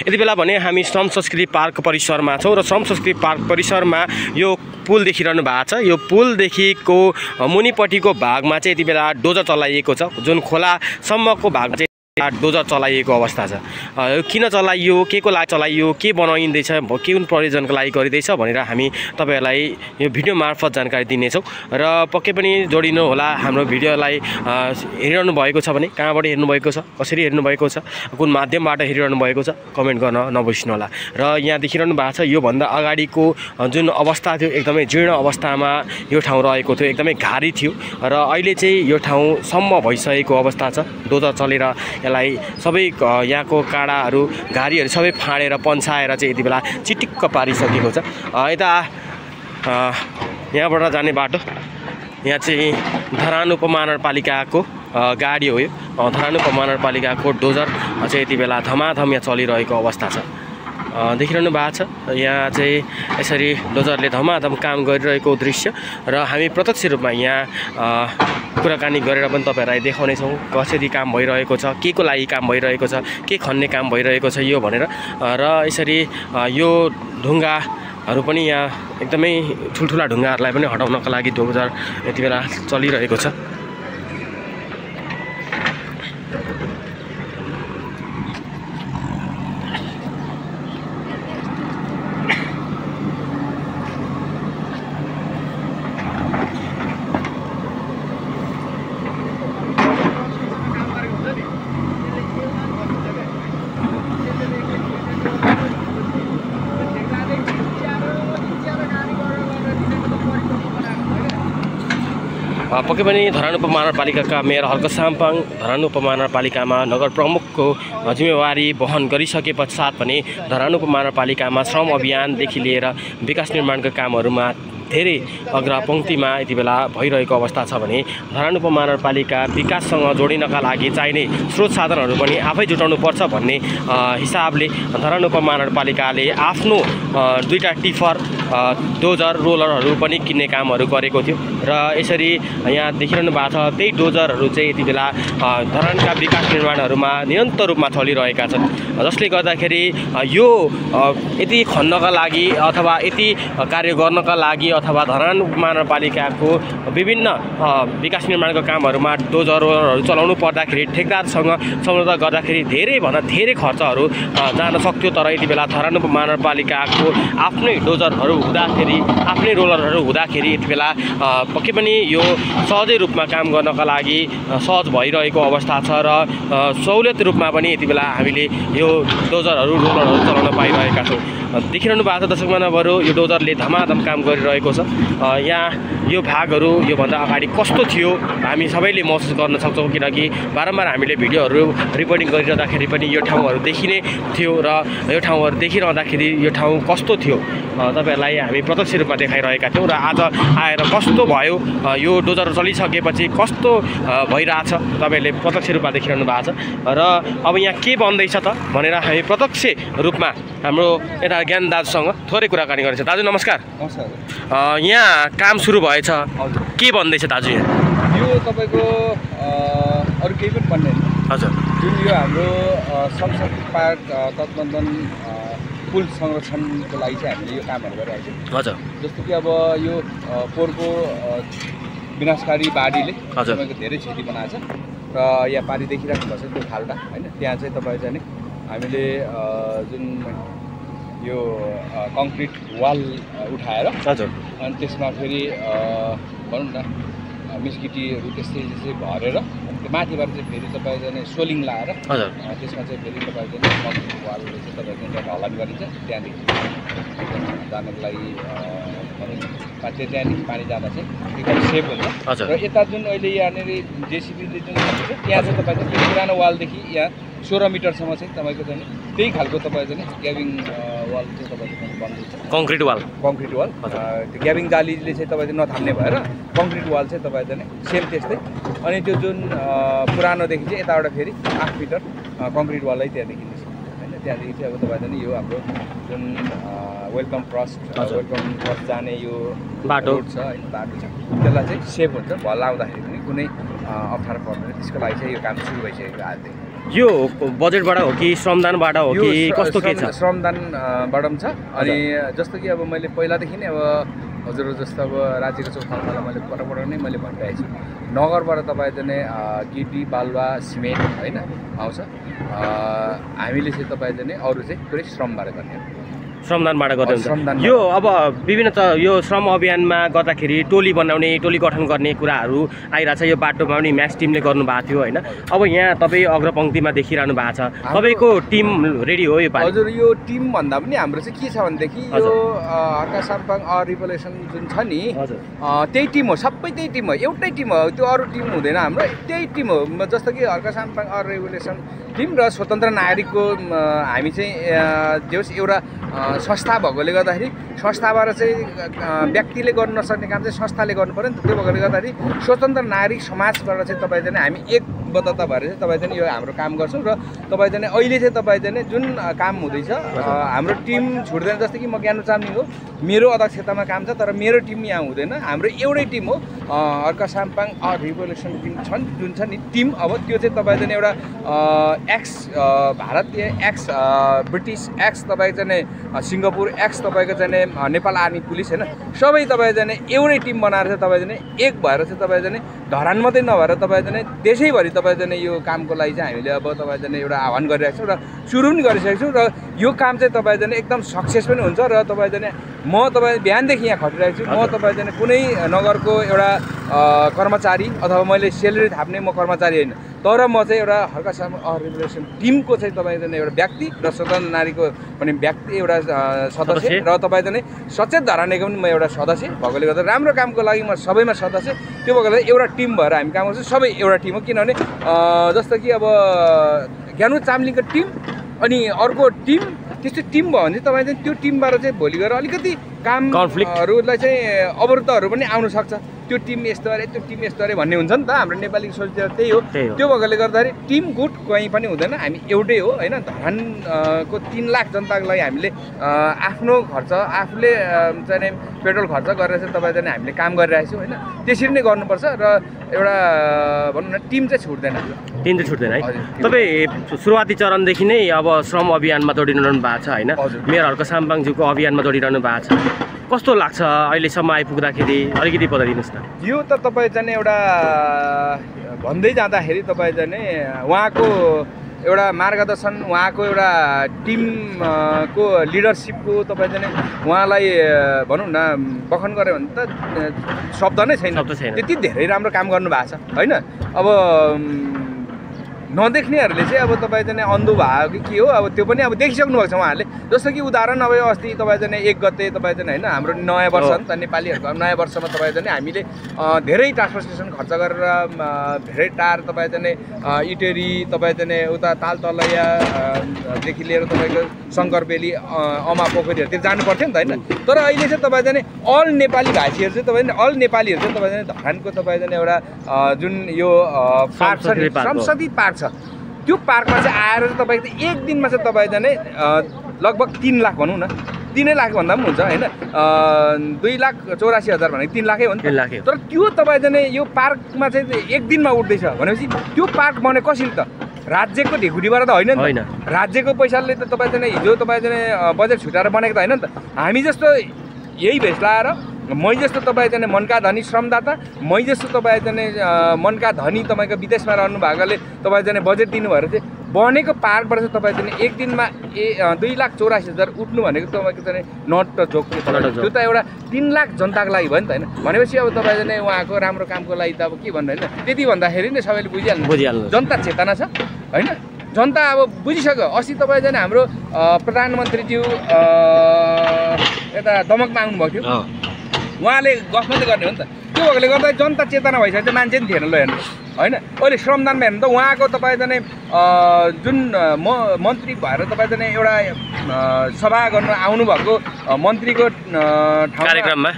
यति बेला भने हामी श्रम संस्कृति पार्क परिसरमा छौँ र श्रम संस्कृति पार्क परिसरमा यो पुल देखिरहनु भएको छ। यो पुलदेखिको मुनिपट्टिको भागमा चाहिँ यति बेला डोजर चलाइएको छ, जुन खोलासम्मको भाग चाहिँ डोजर चलाइएको अवस्था छ। किन चलाइयो, के को लागि चलाइयो, के बनाइँदैछ, कुन प्रयोजनको लागि गरिँदैछ भनेर हामी तपाईहरुलाई यो भिडियो मार्फत जानकारी दिनेछौँ र पक्कै पनि जोडिनु होला। हाम्रो भिडियोलाई हेरिरहनु भएको छ भने कहाँबाट हेर्नु भएको छ, कसरी हेर्नु भएको छ, कुन माध्यमबाट हेरिरहनु भएको छ कमेन्ट गर्न नबिर्सनु होला। र यहाँ देखिरहनु भएको छ यो भन्दा अगाडिको जुन अवस्था थियो एकदमै जीर्ण अवस्थामा यो ठाउँ रहेको थियो, एकदमै घारी थियो र अहिले चाहिँ यो ठाउँसम्म भइसकेको अवस्था छ। डोजर चलेर यसलाई सबै यहाँको काँडाहरू घारीहरू सबै फाँडेर पन्साएर चाहिँ यति बेला चिटिक्क पारिसकेको छ। यता यहाँबाट जाने बाटो, यहाँ चाहिँ धरान उपमहानगरपालिकाको गाडी हो। यो धरान उपमहानगरपालिकाको डोजर चाहिँ यति बेला धमाधम यहाँ चलिरहेको अवस्था छ। देखिरहनु भएको छ यहाँ चाहिँ यसरी डोजरले धमाधम काम गरिरहेको दृश्य र हामी प्रत्यक्ष रूपमा यहाँ कुराकानी गरेर पनि तपाईहरुलाई देखाउनेछौँ कसरी काम भइरहेको छ, के को लागि काम भइरहेको छ, के खन्ने काम भइरहेको छ यो भनेर। र यसरी यो ढुङ्गाहरू पनि यहाँ एकदमै ठुल्ठुला ढुङ्गाहरूलाई पनि हटाउनका लागि डोजर यति बेला चलिरहेको छ। पक्कै पनि धरान उपमहानगरपालिकाका मेयर हर्क साम्पाङ धरान उपमहानगरपालिकामा नगर प्रमुखको जिम्मेवारी वहन गरिसके पश्चात भने धरान उपमहानगरपालिकामा श्रम अभियानदेखि लिएर विकास निर्माणका कामहरूमा धेरै अग्रपङ्क्तिमा यति बेला भइरहेको अवस्था छ भने धरान उपमहानगरपालिका विकाससँग जोडिनका लागि चाहिने स्रोत साधनहरू पनि आफै जुटाउनु पर्छ भन्ने हिसाबले धरान उपमहानगरपालिकाले आफ्नो दुईटा टिफर डोजर रोलरहरू पनि किन्ने कामहरू गरेको थियो र यसरी यहाँ देखिरहनु भएको छ त्यही डोजरहरू चाहिँ यति बेला धरानका विकास निर्माणहरूमा निरन्तर रूपमा चलिरहेका छन्, जसले गर्दाखेरि यो यति खन्नका लागि अथवा यति कार्य गर्नका लागि अथवा धरान उपमहानगरपालिकाको विभिन्न विकास निर्माणका कामहरूमा डोजरहरू चलाउनु पर्दाखेरि ठेकदारसँग सम्झौता गर्दाखेरि धेरैभन्दा धेरै खर्चहरू जान सक्थ्यो। तर यति बेला धरान उपमहानगरपालिकाको आफ्नै डोजरहरू हुँदाखेरि, आफ्नै रोलरहरू हुँदाखेरि यति बेला पक्कै पनि यो सहजै रूपमा काम गर्नका लागि सहज भइरहेको अवस्था छ र सहुलियत रूपमा पनि यति बेला हामीले यो डोजरहरू रोलरहरू चलाउन पाइरहेका छौँ। देखिरहनु भएको छ दर्शक महानुभावहरू यो डोजरले धमाधम काम गरिरहेको छ। यहाँ यो भागहरू योभन्दा अगाडि कस्तो थियो हामी सबैले महसुस गर्न सक्छौँ, किनकि बारम्बार हामीले भिडियोहरू रिपोर्टिङ गरिरहँदाखेरि पनि यो ठाउँहरू देखिने थियो र यो ठाउँहरू देखिरहँदाखेरि यो ठाउँ कस्तो थियो तपाईहरुलाई हामी प्रत्यक्ष रूपमा देखाइरहेका थियौँ र आज आएर कस्तो भयो, यो डोजर चलिसकेपछि कस्तो भइरहेछ तपाईहरुले प्रत्यक्ष रूपमा देखिरहनु भएको छ। र अब यहाँ के बन्दैछ त भनेर हामी प्रत्यक्ष रूपमा हाम्रो यता ज्ञान दाजुसँग थोरै कुराकानी गरेछ। दाजु नमस्कार। नमस्कार। यहाँ काम सुरु भएछ, के बन्दैछ दाजु यहाँ? यो तपाईको अरु केही पनि बन्दैन। हजुर, जुन यो हाम्रो संस्कृति पार्क तत्कालीन पुल संरक्षणको लागि चाहिँ हामीले यो कामहरू गरिरहेको छौँ। हजुर, जस्तो कि अब यो पोहोरको विनाशकारी बाढीले तपाईँको धेरै क्षति बनाएको छ र यहाँ पानी देखिरहेको भएको छ त्यो खाल्टा होइन, त्यहाँ चाहिँ तपाईँ चाहिँ हामीले जुन यो कङ्क्रिट वाल उठाएर हजुर अनि त्यसमा फेरि भनौँ न मिस्किटीहरू त्यस्तै भरेर माथिबाट चाहिँ फेरि तपाईँ चाहिँ सोलिङ लाएर त्यसमा चाहिँ फेरि तपाईँ चाहिँ कङ्क्रिट वालले चाहिँ तपाईँको त्यहाँ ढलान गरिन्छ। त्यहाँदेखि जानको लागि त्यहाँदेखि पानी जाँदा चाहिँ एकदम सेफ हुन्छ। र यता जुन अहिले यहाँनिर जेसिबीले जुन त्यहाँ चाहिँ तपाईँ चाहिँ पुरानो वालदेखि यहाँ 16 मिटरसम्म चाहिँ तपाईँको चाहिँ त्यही खालको तपाईँ चाहिँ ग्याबिङ वाल चाहिँ तपाईँको बन्दैछ। कङ्क्रिट वाल त्यो ग्याबिङ जालीले चाहिँ तपाईँ चाहिँ नथाम्ने भएर कङ्क्रिट वाल चाहिँ तपाईँ चाहिँ सेम त्यस्तै। अनि त्यो जुन पुरानोदेखि चाहिँ यताबाट फेरि 8 मिटर कङ्क्रिट वालै त्यहाँ देखिन्छ होइन। त्यहाँदेखि चाहिँ अब तपाईँ चाहिँ यो हाम्रो जुन वेलकम क्रस जाने यो बाटो छ होइन, बाटो छ त्यसलाई चाहिँ सेफ हुन्छ, भल आउँदाखेरि पनि कुनै अप्ठ्यारो पर्दैन। त्यसको लागि चाहिँ यो काम सुरु भइसकेको आजदेखि। यो बजेटबाट हो कि श्रमदानबाट हो कि कस्तो के छ? श्रमदानबाट पनि छ। अनि जस्तो कि अब मैले पहिलादेखि नै अब हजुरहरू जस्तो अब राज्यको चौथामा मैले पटक नै मैले भनिरहेको छु, नगरबाट तपाईँ चाहिँ गिटी बालुवा सिमेन्ट होइन आउँछ। हामीले चाहिँ तपाईँ चाहिँ अरू चाहिँ पुरै श्रमबाट गर्ने, श्रमदानबाट गर्दै श्रमदान। हुन्छ। यो अब विभिन्न यो श्रम अभियानमा गर्दाखेरि टोली बनाउने, टोली गठन गर्ने कुराहरू आइरहेछ। यो बाटोमा पनि म्याक्स टिमले गर्नुभएको थियो होइन। अब यहाँ तपाईँ अग्रपङ्क्तिमा देखिरहनु भएको छ, तपाईँको टिम रेडी हो यो पालि? हजुर, यो टिम भन्दा पनि हाम्रो चाहिँ के छ भनेदेखि यो हर्का साम्पाङ रिभोल्युसन जुन छ नि, त्यही टिम हो, सबै त्यही टिम हो, एउटै टिम हो, त्यो अरू टिम हुँदैन, हाम्रो त्यही टिम हो। जस्तो कि हर्का साम्पाङ रिभोल्युसन टिम र स्वतन्त्र नागरिकको हामी चाहिँ जे होस् एउटा संस्था भएकोले गर्दाखेरि संस्थाबाट चाहिँ व्यक्तिले गर्नु नसक्ने काम चाहिँ संस्थाले गर्नु पऱ्यो नि त। त्यो भएकोले गर्दाखेरि स्वतन्त्र नागरिक समाजबाट चाहिँ तपाईँ चाहिँ हामी एकबद्धता भएर चाहिँ तपाईँ चाहिँ यो हाम्रो काम गर्छौँ। र तपाईँ चाहिँ अहिले चाहिँ तपाईँ चाहिँ जुन काम हुँदैछ हाम्रो टिम छुट्दैन। जस्तै कि म ज्ञानु चामलिङ हो, मेरो अध्यक्षतामा काम छ, तर मेरो टिम यहाँ हुँदैन, हाम्रो एउटै टिम हो हर्का साम्पाङ रिभोल्युसन टिम छन् जुन छ नि टिम। अब त्यो चाहिँ तपाईँ चाहिँ एउटा एक्स भारतीय, एक्स ब्रिटिस, एक्स तपाईँ चाहिँ सिङ्गापुर, एक्स तपाईँको चाहिँ नेपाल आर्मी पुलिस होइन, सबै तपाईँ चाहिँ एउटै टिम बनाएर चाहिँ तपाईँ चाहिँ एक भएर चाहिँ तपाईँ चाहिँ धरान मात्रै नभएर तपाईँ चाहिँ देशैभरि तपाईँ चाहिँ यो कामको लागि चाहिँ हामीले अब तपाईँ चाहिँ एउटा आह्वान गरिरहेको छौँ र सुरु पनि गरिसकेको छौँ। र यो काम चाहिँ तपाईँ चाहिँ एकदम सक्सेस पनि हुन्छ। र तपाईँ चाहिँ म तपाईँ बिहानदेखि यहाँ खटिरहेको छु। म तपाईँ चाहिँ कुनै नगरको एउटा कर्मचारी अथवा मैले सेलेरी थाप्ने म कर्मचारी होइन, तर म चाहिँ एउटा हर्का साम्पाङ रिभोल्युसन टिमको चाहिँ तपाईँ चाहिँ एउटा व्यक्ति र स्वतन्त्र नारीको पनि व्यक्ति एउटा सदस्य, र तपाईँ चाहिँ सचेत धरानेको पनि म एउटा सदस्य भएकोले गर्दा राम्रो कामको लागि म सबैमा सदस्य। त्यो भएकोले एउटा टिम भएर हामी काम गर्छौँ, सबै एउटा टिम हो। किनभने जस्तो कि अब ज्ञानु चामलिङको टिम अनि अर्को टिम, त्यस्तो टिम भयो भने चाहिँ तपाईँ चाहिँ त्यो टिमबाट चाहिँ भोलि गएर अलिकति कामहरूलाई चाहिँ अवरुद्धहरू पनि आउन सक्छ। त्यो टिम यस्तो अरे, त्यो टिम यस्तो अरे भन्ने हुन्छ नि त। हाम्रो नेपाली सोचेर त्यही हो। त्यो भएकोले गर्दाखेरि टिम गुट कहीँ पनि हुँदैन, हामी एउटै हो होइन। धरानको 3 लाख जनताको लागि हामीले आफ्नो खर्च आफूले चाहिँ पेट्रोल खर्च गरेर चाहिँ तपाईँ चाहिँ हामीले काम गरिरहेको छौँ होइन। त्यसरी नै गर्नुपर्छ र एउटा भनौँ न टिम चाहिँ छुट्दैन। टिम चाहिँ छुट्दैन है। तपाईँ सुरुवाती चरणदेखि नै अब श्रम अभियानमा दौडिरहनु भएको छ होइन, मेयर हर्का साम्पाङज्यूको अभियानमा दौडिरहनु भएको छ। कस्तो लाग्छ अहिलेसम्म आइपुग्दाखेरि? अलिकति बताइदिनुहोस् न। यो त तपाईँ चाहिँ एउटा भन्दै जाँदाखेरि तपाईँ चाहिँ उहाँको एउटा मार्गदर्शन, उहाँको एउटा टिमको लिडरसिपको तपाईँ चाहिँ उहाँलाई भनौँ न बखान गऱ्यो भने त शब्द नै छैन। त्यति धेरै राम्रो काम गर्नुभएको छ होइन। अब नदेख्नेहरूले चाहिँ अब तपाईँ चाहिँ अन्धो भयो कि के हो, अब त्यो पनि अब देखिसक्नु भएको छ उहाँहरूले। जस्तो कि उदाहरण अब अस्ति तपाईँ चाहिँ 1 गते तपाईँ चाहिँ होइन हाम्रो नयाँ वर्ष नि त नेपालीहरूको नयाँ वर्षमा तपाईँ चाहिँ हामीले धेरै ट्रान्सपोर्टेसन खर्च गरेर धेरै टार तपाईँ चाहिँ इटेरी तपाईँ चाहिँ उता तालतलैयादेखि लिएर तपाईँको शङ्करबेली अमा पोखरीहरूतिर जानु पर्थ्यो नि त होइन। तर अहिले चाहिँ तपाईँ चाहिँ अल नेपाली भाषीहरू चाहिँ तपाईँ अल नेपालीहरू चाहिँ तपाईँ चाहिँ धरानको तपाईँ चाहिँ एउटा जुन यो पार्क छ नि, संसदीय पार्क छ, त्यो पार्कमा चाहिँ आएर चाहिँ तपाईँको 1 दिनमा चाहिँ तपाईँ चाहिँ लगभग 3 लाख भनौँ न, 3 लाख भन्दा पनि हुन्छ होइन। 2,84,000 भनेको 3 लाखै हो नि त। तर त्यो तपाईँ चाहिँ यो पार्कमा चाहिँ 1 दिनमा उठ्दैछ भनेपछि त्यो पार्क बने कसरी त? राज्यको ढिकुरीबाट त होइन नि त, राज्यको पैसाले त तपाईँ चाहिँ हिजो तपाईँ चाहिँ बजेट छुट्याएर बनेको त होइन नि त। हामी जस्तो यही भेष लाएर मै जस्तो तपाईँ चाहिँ मनका धनी श्रमदाता, मै जस्तो तपाईँ चाहिँ मनका धनी तपाईँको विदेशमा रहनु भएकोले तपाईँ चाहिँ बजेट दिनु भएर चाहिँ बनेको पार्कबाट चाहिँ तपाईँ चाहिँ 1 दिनमा 2,84,000 उठ्नु भनेको तपाईँको चाहिँ नट र जोक, त्यो त एउटा 3 लाख जनताको लागि भयो नि त होइन। भनेपछि अब तपाईँ चाहिँ उहाँको राम्रो कामको लागि त अब के भन्नु होइन, त्यति भन्दाखेरि नै सबैले बुझिहाल्नु। जनता चेतना छ होइन, जनता अब बुझिसक्यो। अस्ति तपाईँ चाहिँ हाम्रो प्रधानमन्त्रीज्यू यता दमकमा आउनुभएको थियो, उहाँले गफ मात्रै गर्ने हो नि त। त्यो भएकोले गर्दा जनता चेतना भइसकेको चाहिँ मान्छे नि थिएन ल हेर्नु होइन। अहिले श्रमदानमा हेर्नु त उहाँको तपाईँ चाहिँ जुन मन्त्री भएर तपाईँ चाहिँ एउटा सभा गर्न आउनुभएको मन्त्रीको ठाउँमा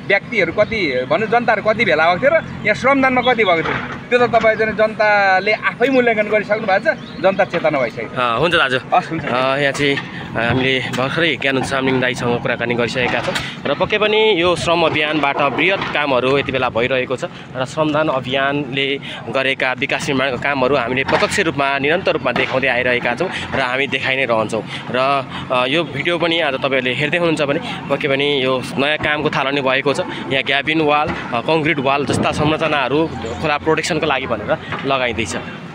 व्यक्तिहरू कति भन्नु, जनताहरू कति भेला भएको थियो र यहाँ श्रमदानमा कति भएको थियो, त्यो त तपाईँ चाहिँ जनताले आफै मूल्याङ्कन गरिसक्नु भएको छ। जनता चेतना भइसक्यो। हुन्छ दाजु, हस् हुन्छ। यहाँ चाहिँ हामीले भर्खरै ज्ञान चामलिङ दाईसँग कुराकानी गरिसकेका छौँ र पक्कै पनि यो श्रम अभियानबाट बृहत कामहरू यति बेला भइरहेको छ र श्रमदान अभियानले गरेका विकास निर्माणका कामहरू हामीले प्रत्यक्ष रूपमा निरन्तर रूपमा देखाउँदै आइरहेका छौँ र हामी देखाइ नै रहन्छौँ र यो भिडियो पनि आज तपाईँहरूले हेर्दै हुनुहुन्छ भने पक्कै पनि यो नयाँ कामको थालनी भएको छ। यहाँ ग्याबिन वाल, कङ्क्रिट वाल जस्ता संरचनाहरू खोला प्रोटेक्सनको लागि भनेर लगाइँदैछ।